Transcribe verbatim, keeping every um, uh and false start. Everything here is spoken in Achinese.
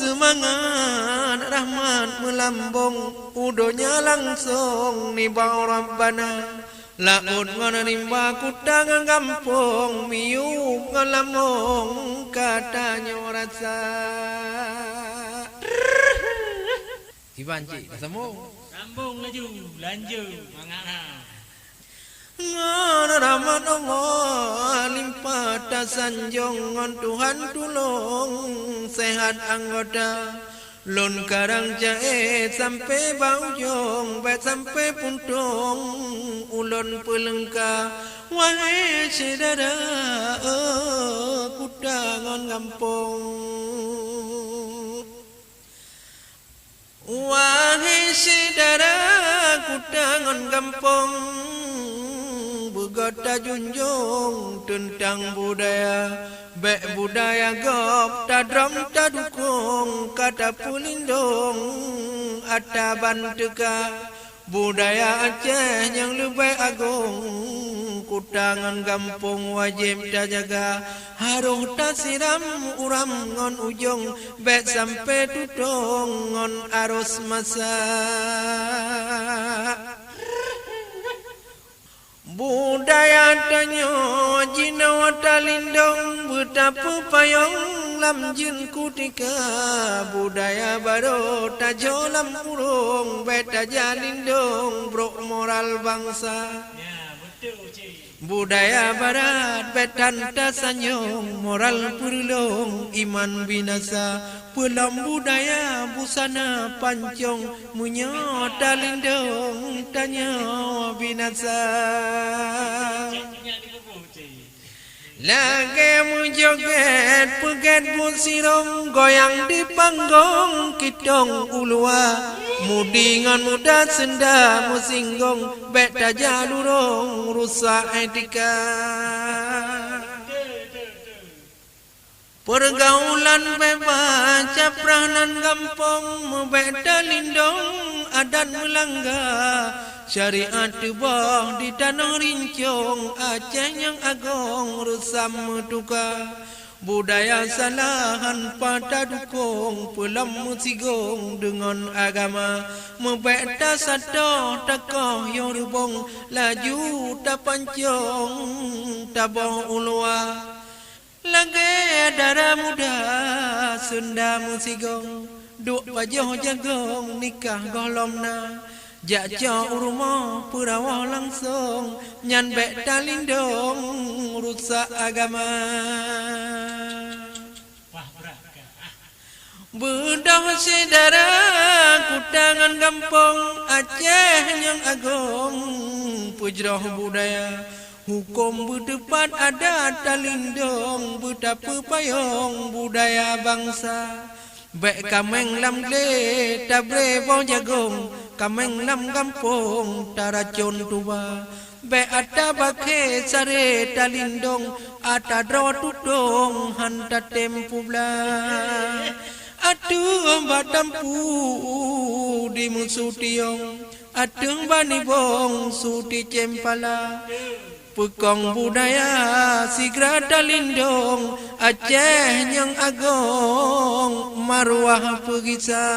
Seumangat rahmat meulambong u donya langsong nibak Rabbana. Laôt ngon rimba, kuta ngon gampông, miyueb ngon lamong ka tanyoe rasa. Iban cit, ka sambung. Sambung laju, lanjut. Mangat ha. Ngon rahmat Allah limpah tasanjong, ngon Tuhan tulông sehat anggota. Lôn karang jai sampai bak ujong, bèk sampai puntông ulôn peuleungka. Wahé syedara, eh, kuta ngon gampông. Wahé syedara, kuta ngon gampông, beugöt tajunjung teuntang budaya. Bèk budaya gob tadröm tadukông, ka tapeulindông ata ban teuka. Budaya Aceh nyang leubeh agong, kuta ngon gampông wajéb tajaga. Harôh tasiram uram ngon ujong, bèk sampai tutông ngon arus masa. Budaya tanyoe jinoe talindông, beutapeupayong lam jeuet kutika. Budaya barô tajoe lam urông, bèk tajalindông brok moral bansa. Ya, beutôi, Cik. Budaya barat bèk tan tasanyong, moral peureulông, iman binasa. Peulom budaya busana pancong, meunyoe talindông tanyoe binasa. Lagèe meujogét peugét buet sirông, goyang di panggong kitong u luwa. Mudi ngon muda seunda meusinggong, bèk tajalurông rusak etika. Peurgaulan beubaca prah nan gampông, meubèk talindông adat meulangga. Syariat teuboh di tanoh rincong, Aceh nyang agong reusam meutuka. Budaya salah han pat tadukong, peulom meusigong deungon agama. Meubèk tasato takoh yoh reubong, laju tapancong taboh u luwa. Lagèe dara muda seunda meusigong, duek pajoh jagong nikah gohlom na. Jak cok u rumoh peurawoe langsong, nyan bèk talindong rusak agama. Wah, brat ka. Beudôh syedara, kuta ngon gampông, Aceh nyang agong peujroh budaya. Hukôm beuteupat, adat talindong, beutapeupayong budaya bansa. Bèk kaméng lam glé tabré boh jagong, kaméng lam gampông taracon tuba. Bèk ata bakée saré talindong, ata droe tutong han tatem peublah. Ateueh bak tampu di Meusutiong, ateueh bak Nibong Suti Cempala. Peukong budaya sigra talindong, Aceh nyang agong maruah peugisa.